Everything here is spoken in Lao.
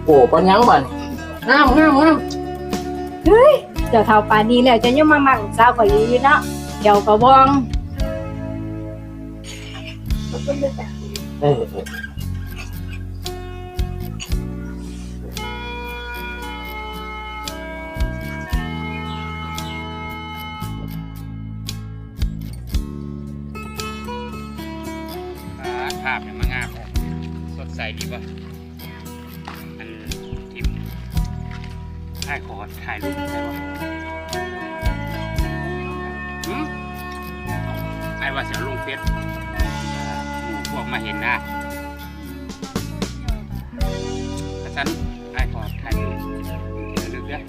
ໂອ້ ປານຫຍັງບາດນີ້? ງາມ ງາມ ງາມ. ເຮີ້ຍ ເຈົ້າເຖົ້າປານນີ້ແລ້ວ ເຈົ້າຍັງມາມັກລູກສາວຂ້ອຍຢູ່ເນາະ ແຂ້ວກະວອງ. ເອີ ເອີ ອາ ພາບນີ້ມັນງາມ ສົດໃສດີບໍ່? ອັນ ທິບ ອ້າຍຂໍຖ່າຍຮູບໄດ້ບໍ່? ຫືມ? ອ້າຍວ່າຊິເອົາລົງເຟສ ໝູ່ພວກມາເຫັນນະ. ຄັນຊັ້ນ ອ້າຍຂໍຖ່າຍຮູບທີ່ລະລຶກເດີ.